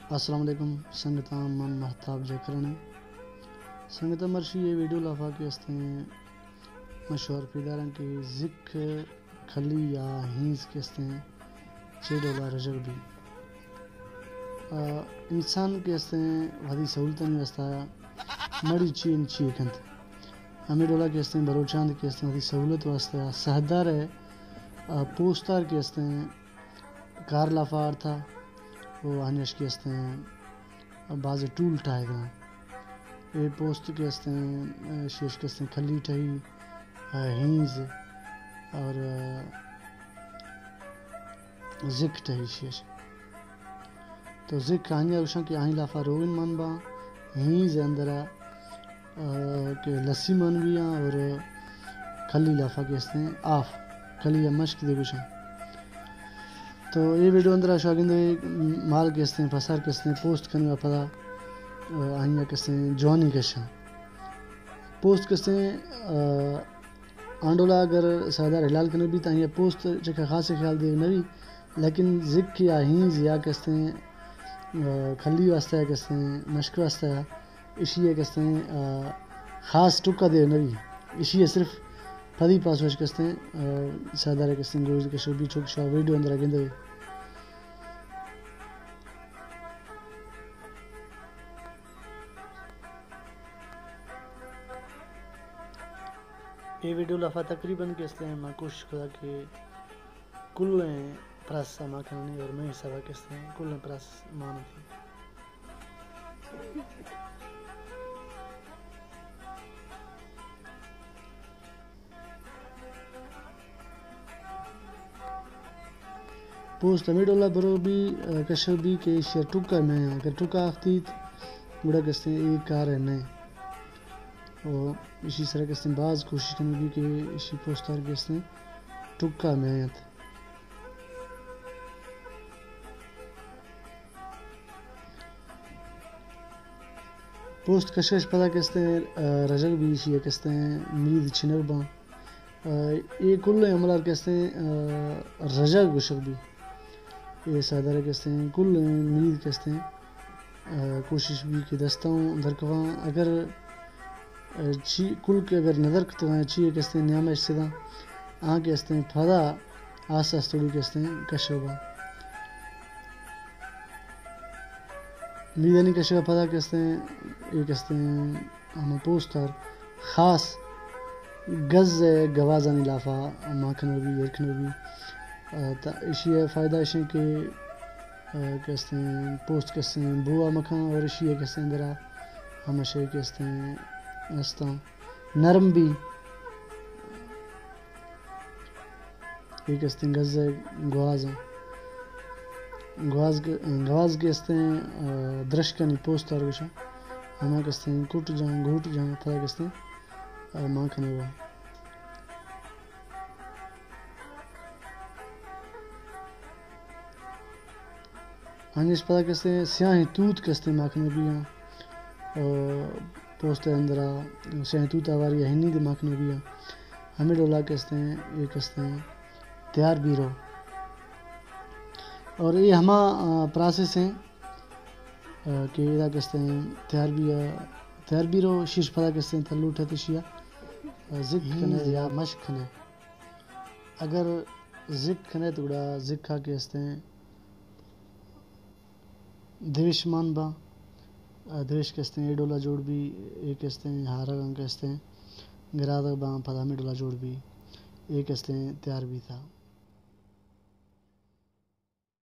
السلام علیکم سنگتاں، من مہتاب جیکرن۔ سنگتاں، مرشی اے ویڈیو لافا کہ استیں، من شوہر پیداراں کہ زک کھلی یا ہینز کہ استیں چے ڈولا رژگ بی۔ آ، انسان کہ استیں وہدی سہولتانی واسطہ مڑی چی ان چی کنت۔ ہمیں ڈولا کہ استیں بلوچاں کہ استیں وہدی سہولت واسطہ سہدار ہے، آ، پوستار کہ استیں کار لافا آرتا و آنیش کہ استیں باز ٹول ٹاہے داں۔ اے پوست کہ استیں، شیش کہ استیں کھلی ٹہی، ہینز اور زک ٹہی شیش۔ تو زک آنیا گوشاں کہ آئی لافا روغن مان باں، ہینز اندرا آ، کہ لسی مان بیاں اور کھلی لافا کہ استیں آف، کھلی یا مشک دے گوشاں۔ تو اے ویڈیو اندرا شاگندے مال کہ استیں، پسار کہ استیں، پوست کنگا پدا، آ، آئیا کہ استیں جوانی کشاں۔ پوست کہ استیں، آ، آنڈولا اگر سہدار حلال کنگ بیت، آئیا پوست چکا خاص خیال دیگ نبی، لیکن زک یا ہینز یا کہ استیں، آ، کھلی واسطہ کہ استیں، مشک واسطہ، اشی ء کہ استیں، آ، خاص ٹکا دیر نبی۔ اشی ء صرف پدی پاسوش کہ استیں، آ، سہدار کہ استیں گوشت کشو بی چوک شوا ویڈیو اندر گندے۔ اے ویڈیو لافا تقریباً کہ استیں، من کوشش کتا کہ کلیں پراس ما کنانی اور میں حسابا کہ استیں کلیں پراس مانتی۔ پوست ہمے ڈولا برو بی، آ، کشو بی کہ ایشی ء ٹکا میں، اگر ٹکا آختیت گڑا کہ استیں اے کار ء نئے۔ او ایشی سرا کہ استیں باز کوشش کنگ بی کہ ایشی پوستار کہ استیں ٹکا میں انت۔ پوست کشش پدا کہ استیں، آ، رژگ بی، ایشی ء کہ استیں مید چنگ باں۔ آ، اے کلیں عملار کہ استیں، آ، رژگ گوشگ بی۔ اے سہدار کہ استیں کلیں مید کہ استیں، آ، کوشش بی کہ دستاں درکواں۔ اگر چی کل کہ اگر نظر کتگاں، چی کہ استیں نیام اش سداں، آں کہ استیں پدا آست آست توڑی کہ استیں کشو با۔ میدانی کشو پدا کہ استیں، اے کہ استیں ہما پوستار خاص گز ء گوازانی لافا مان کنو بی، ایر کنو بی۔ آ، تا اشی ء فائدہ اشیں کہ آ، کہ استیں پوست کہ استیں بوا مکاں اور اشی ء کہ استیں درا ہمشے کہ استیں استاں نرم بی۔ اے کہ استیں گز ء گواز آں۔ گواز کہ، گواز کہ استیں، آ، درشکانی پوست آر گوشاں۔ ہما کہ استیں کٹ جاں، گھوٹ جاں، پدا کہ استیں، آ، مان کنگا۔ آنیش پدا کہ استیں سیاہیں توت کہ استیں مان کنگ بیاں، آ، پوست ء اندرا سیاہیں توت آواری ء ہنی دے مان کنگ بیاں۔ ہمے ڈولا کہ استیں، اے کہ استیں تیار بیرو۔ اور اے ہما، آ، پراسس ہیں، آ، کہ ادا کہ استیں تیار بی، آ، تیار بیرو، شیش پدا کہ استیں تلوٹ ہے تشیا، آ، زک کھنے یا مشک کھنے۔ اگر زک کھنے تو گڑا زکا کہ استیں دویش مان باں، آ، دویش کہ استیں اے ڈولا جوڑ بی، اے کہ استیں ہارگاں کہ استیں گرادگ باں، پدا ہمے ڈولا جوڑ بی، اے کہ استیں تیار بیتا۔